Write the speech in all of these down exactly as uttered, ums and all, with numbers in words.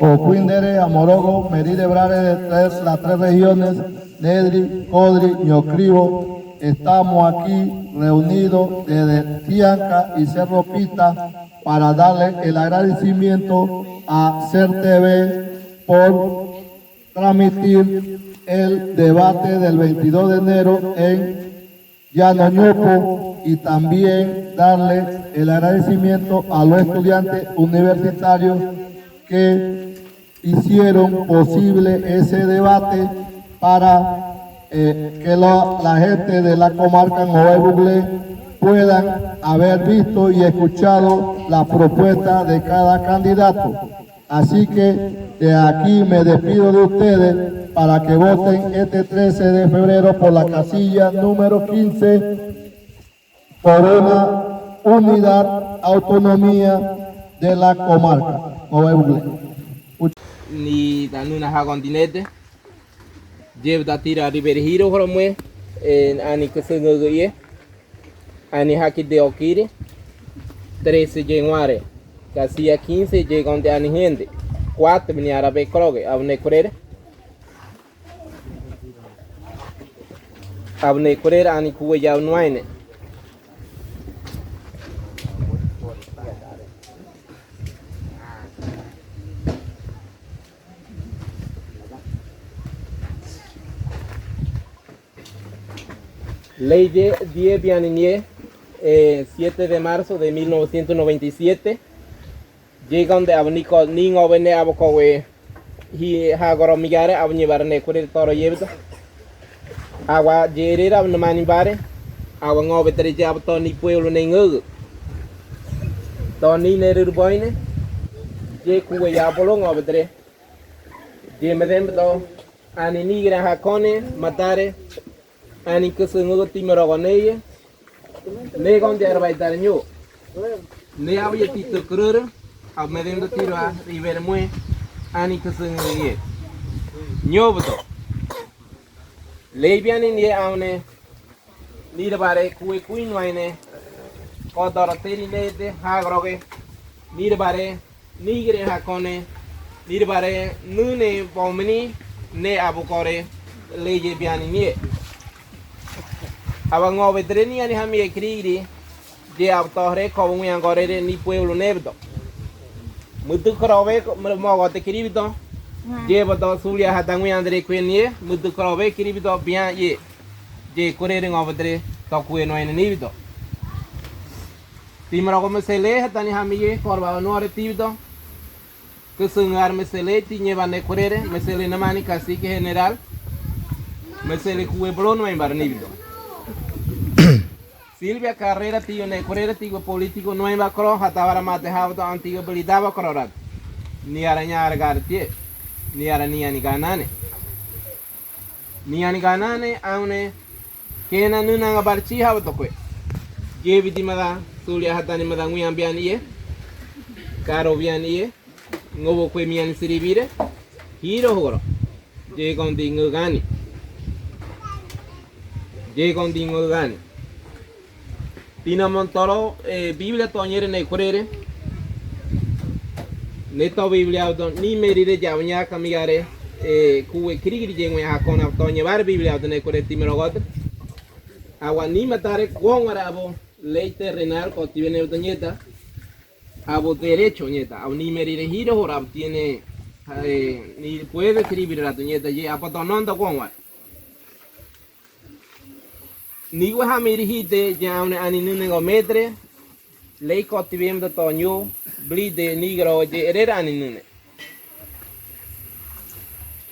Okwindere, Amorogo, Merire, Brare, de tres, las tres regiones, Nedri, Codri, Ñocrívogo, estamos aquí reunidos desde Tianca y Cerro Pita para darle el agradecimiento a C E R T V por transmitir el debate del veintidós de enero en Llano Ñupo, y también darle el agradecimiento a los estudiantes universitarios que hicieron posible ese debate para, eh, que lo- la gente de la comarca Ngobe Buglé puedan haber visto y escuchado la propuesta de cada candidato. Así que de aquí me despido de ustedes para que voten este trece de febrero por la casilla número quince por una unidad, autonomía de la comarca. Ngobe Buglé. Ni danuna hagon dinete. Yebda tira riberi hiro horomue, eh, ani kusungugüye. Ani haki de okiri. Trece January. Casilla quince, yega onde ani hende. Cuatro, ni ara be kroge, aune kurere. Aune kurere ani kuwe ya unuaine. Ley de diez biani nie, eh, siete de marzo de mil novecientos noventa y siete. Yega onde abu niko ni ngobe ne abu kowe hi hagoro miyare abu ñe bare ne kurere toro yebdo. Awa yerere abu numani bare. Awa ngobe tere ye abu to ni pueblo ne ngugu. To ni ne rurboine. Ye kuwe ya bolo ngobe tere. Ye medem do. Ani nigre hakone, matare, ani kusungu timi rogo neye, ne gonde arbai tare ño, ne abu ye tito kururu, abu medem do tiro a, ribere mue, ani kusungu ye. Ño buto. Ley biani nie aune, nire bare kuwe kuwe nuaine, kodoro teri ne de hagoroge, nire bare, nigre hakone, nire bare, nune bomini, ne abu kore, ley ye biani nie. Awa ngobe tere ni ani hami e kirigiri, ye abu tohre ko ngui angorere ni pueblo nebdo. Mudu korobe, mo gote kiribdo, ye bodo sulia hata ngui andere kwe nie, mudu korobe kiribdo bian ye. Ye kurere ngobe tere, to kuwe nuaine nibido. Timrogo mesele, hatani hamiye, korba onore tibido. Kusungar mesele, tiñe bane kurere, mesele namani cacique general. Mesele kuwe bolo no embar nibido. Silvia Carrera tiño ne kurere tigo político no embar kro, hatawara mate hawdo antigo belidaba kro rat. Ni ara ña ara gar tie. Ni ara ni ani ganane. Ni ani ganane, aune, kena nuna nga barchi haba tokwe. Ye bidi mada, sulia hatani mada nguyan bian iye. Karo bian iye. Ngobo kwe mian siribire. Hiro horo. Ye gondi ngugani. Ye gondi ngugani. Tina montoro, eh, Biblia toñere ne kurere. Ne to Biblia do ni merire ya uña kamigare, eh, kuwe kirigiri ye ngwe hakona toñe bare Biblia do ne kure timirogot. Awa ni matare kuongara abo ley terrenal ko tiene do ñeta. Abo derecho ñeta. Abo ni merire hiro hora abo tiene, eh, ni puede escribir rato ñeta ye abo do nonda kuongara. Nigo hami rihite ye aune ani nune ngo metre, ley ko tibim do toñu, blide nigro ye erere ani nune.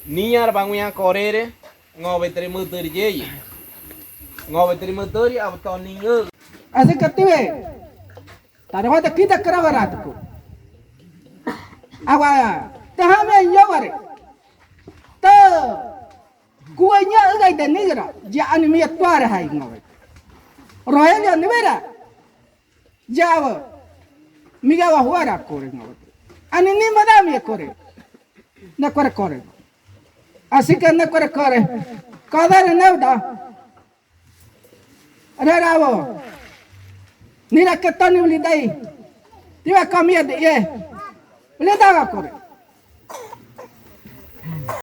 Niñar banguya korere, ngo betre muturi ye. Ngo betre muturi abto ningu. Asi katibe. Tare wate kita kara waratuku. Awa, te hame yo ware. Te kuwe ña ugai de nigra, ya ani mi tuare hai ngowe. Rogelio nibera. Ya wa. Miga wa huara kore ngowe. Ani ni madami kore. Na kore kore. Así que na kore kore. Kadare neuda. Rerabo. Nira ketoni ulidai. Tiwa kamia de ye. Ulidaga kore.